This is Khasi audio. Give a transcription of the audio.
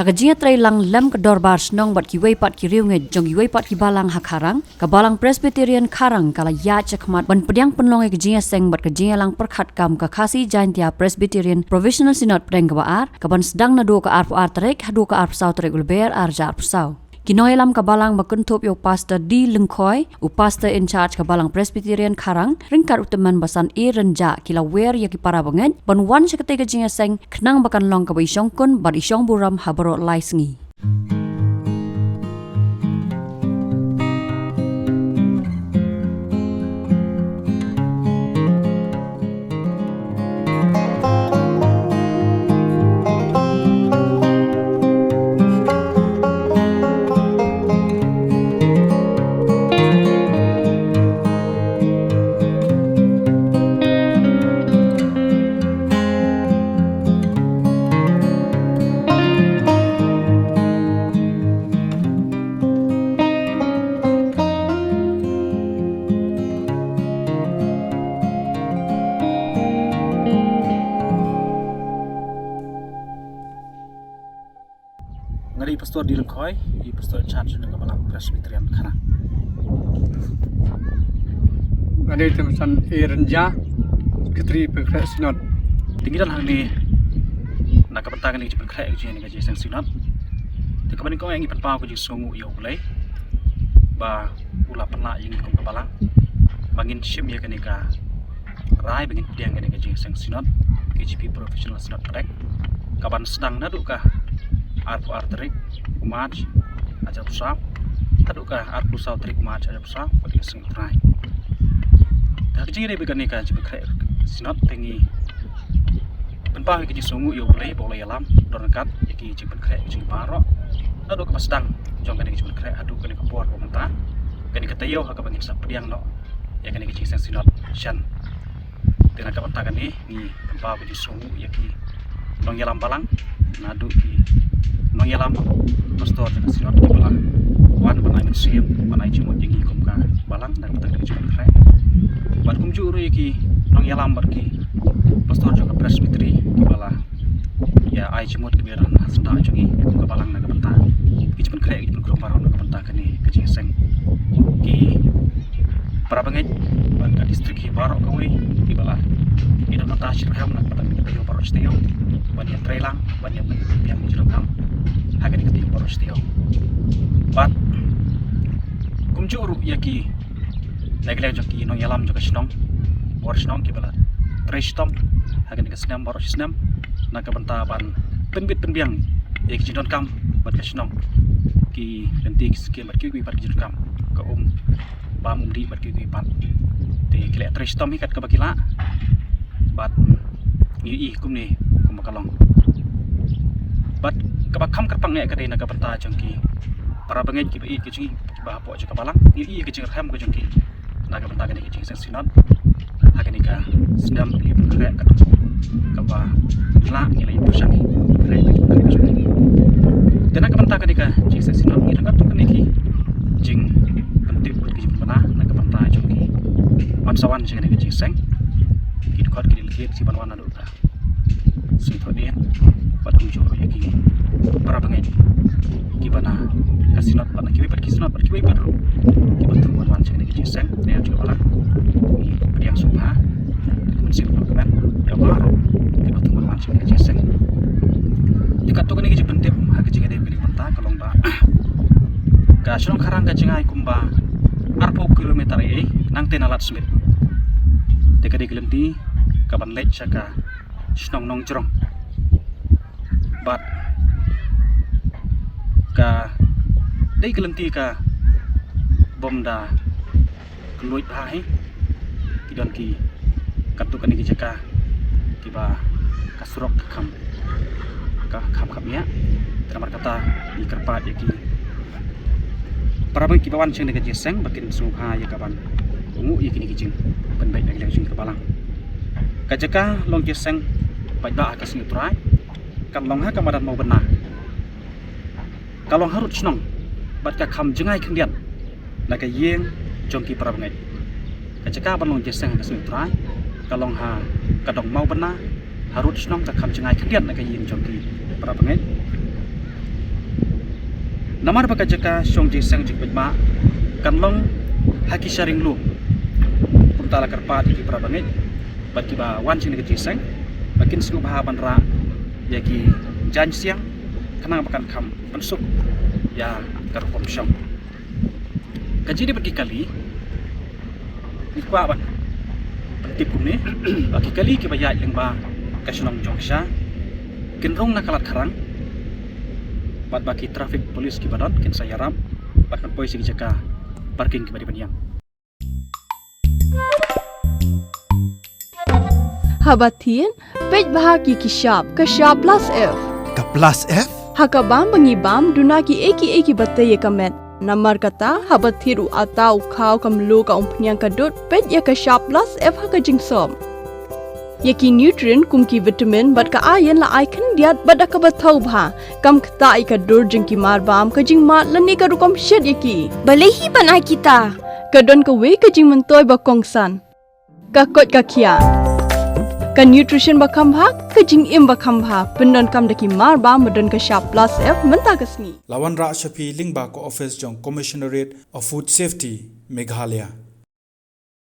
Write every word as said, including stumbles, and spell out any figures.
Ka jingïatreilang lem ka dorbar shnong bad kiwei pat ki riewngeit jong kiwei pat ki balang ha Kharang, ka Balang Presbyterian Kharang ka la ïaid shakhmat ban pdiang pynlong ïa ka jingïaseng bad ka jingïalang pyrkhat kam ka Khasi Jaintia Presbyterian Provisional Synod pdeng kaba ar, kaban sdang naduh ka arphew ar tarik haduh ka arphew saw tarik u Lber arhajar arphew saw. Ki nongïalam ka balang ba kynthup ïa u Pastor D. Lyngkhoi, u Pastor in charge ka Balang Presbyterian Kharang, ryngkat u tymmen basan A. Rynjah, ki la wer ïa ki para bangeit ban wan sha katei ka jingïaseng khnang ba kan long kaba i shongkun bad i shongburom ha baroh lai sngi. Nga dei Pastor D. Lyngkhoi, i Pastor in charge jong ka Balang Presbyterian Kharang. Nga dei tymmen basan A. Rynjah, Secretary Pynkhreh Synod. Te ngi don hangne na ka bynta kane ka jingpynkhreh ka jing, ka jingïaseng Synod. Te kaba nyngkong ngi pynpaw ka jingsngewnguh ïa U Blei ba u la pynlah ïa ngi kum ka balang ba ngin shim ïa kane ka rai ba ngin pdiang ïa kane ka jingïaseng Synod, K J P Provisional Synod Pdeng, kaban sdang naduh ka arphew ar tarik u March arhajar arphew saw haduh ka arphew saw tarik u March arhajar arphew saw, bad ka sngi U Trai. Te ha ka jingïadei bad kane ka jingpynkhreh Synod te ngi pynpaw ïa ka jingsngewnguh ïa U Blei ba u la ïalam don ryngkat ïa ki jingpynkhreh ka jong ngi baroh naduh kaba sdang jong kane ka jingpynkhreh haduh kane ka por ba mynta, kane ka taïew ha kaba ngin sa pdiang noh ïa kane ka jingïaseng Synod shen. Te na ka bynta kane ngi pynpaw ka jingsngewnguh ïa ki nongïalam balang, naduh ki nongïalam pastor jong ka Synod kiba la wan ban ai mynsiem, ban ai jingmut ïa ngi kum ka balang na ka bynta ka jingpynkhreh. Bad kumjuh ruh ïa ki nongïalam bad ki pastor jong ka Presbytery kiba la ïa ai jingmut kiba ïadon ha syndah jong ngi kum ka balang na ka bynta ka jingpynkhreh, ka jingpynkhrum baroh na ka bynta kane ka jingïaseng. Ki para bangeit bad ka district hi baroh kawei kiba la ïadon mynta shitrhem na ka bynta kane ka taïew baroh shi taïew ban ïatreilang, ban ïa pynbiang ka jingdonkam ha kane ka taïew baroh shi taïew. Bad kumjuh ruh ïa ki na ka liang jong ki nongïalam jong ka shnong, bor shnong kiba la trei shitom ha kane ka snem baroh shi snem na ka bynta ban pynbit pynbiang ïa ki jingdonkam bad ka shnong, ki lynti ki skim bad kiwei pat ki jingdonkam, ka um bam um dih bad kiwei pat. Te ki la trei shitom hi kat kaba ki lah bad ngi ïohi kumne kumba ka long. Bad kaba kham kyrpang eh ka dei na ka bynta jong ki para bangeit kiba ïeit ka jong ngi kiba hapoh jong ka balang, ngi ïohi ka jingrhem ka jong ki na ka bynta kane ka jingïaseng Synod ha kane ka snem, ngi pynkhreh katkum kaba lah ngi la ïohi pyrshang, ngi pynkhreh ka jingpynkhreh ka jong ngi. Te na ka bynta kane ka jingïaseng Synod ngi don katto katne ki jingpyntip bad ki jingpynbna na ka bynta jong ki ban sa wan jong kane ka jingïaseng, ki dkhot ki dkhot ki ban wan naduh ka Sngi Thohdieng bad kumjuh ruh ïa ki para bangeit kiba na ka Synod bad na kiwei pat ki Synod bad kiwei pat ruh kiba thung ban wan sha kane ka jingïaseng. Ngi ïa jong ka balang ngi pdiang sngewbha, ngi mynsiem kmen ïa baroh kiba thung ban wan sha kane ka jingïaseng. Te katto katne ka jingpyntip ha ka jingïadei bad kane ka bynta ka long ba ka shnong Kharang ka jngai kumba arphew kilometer ei ei nangtei na Lad Smit. Te ka dei ka lynti kaban leit sha ka shnong Nongjrong. Bad ka dei ka lynti ka bym da kylluid bha hi. Ki don ki katto katne ki jaka kiba ka surok ka kham, ka kham khapngiah. Te namar kata ngi kyrpad ïa ki para bangeit kiba wan sha kane ka jingïaseng ba kin sngewbha ïa ka ban kohnguh ïa kine ki jingpynbeit na ka liang jong ka balang. Ka jaka long jingïaseng paidbah ha ka Sngi U Trai ka long ha ka madan Mawbynna. Ka long harud shnong bad ka kham jngai khyndiat na ka ïing jong ki para bangeit. Ka jaka ban long jingïaseng ha ka Sngi U Trai ka long ha ka dong Mawbynna, harud shnong, ka kham jngai khyndiat na ka ïing jong ki para bangeit. Namar ba ka jaka shong jingïaseng jingpeit ma kan long ha ki sharing lum. Kumta la kyrpad ïa ki para bangeit bad kiba wan sha kane ka jingïaseng ba kin sngewbha ban rah ïa ki jaiñsiang khnang ba kan kham pynsuk ïa ka rukom shong. Ka jingdei bad ki kali ngi kwah ban pyntip kumne ba ki kali kiba ïaid lyngba ka shnong Jongsha kin rung na ka lad kharang bad ba ki traffic police kiba don kin sa ïarap bad kan poi sha ki jaka parking kiba dei ban ïeng. Haba thied, peit bha ki ki shap, ka shap plus F. Ka plus F? Ha ka bam ba ngi bam, duna ki ei ki ei kiba tei ïa ka met. Namar kata, haba thied u atta u khaw ka mluh ka umphniang ka dud, peit ïa ka shap plus F ha ka jingsop. Ïa ki nutrient kum ki vitamin bad ka iron la ai khyndiat bad da kaba thaw bha. Kam ktah ïa ka dur jong ki mar bam, ka jingmad lane ka rukom shet ïa ki. Balei hi ban ai kita? Ka don kawei ka jingmyntoi ba kongsan. Ka koit ka khiah. Ka nutrition ba kham bha, ka jingim ba kham bha, pyndonkam da ki mar bam ba don ka shap plus F mynta ka sngi. La wanrah sha phi lyngba ka office jong Commissionerate of Food Safety, Meghalaya.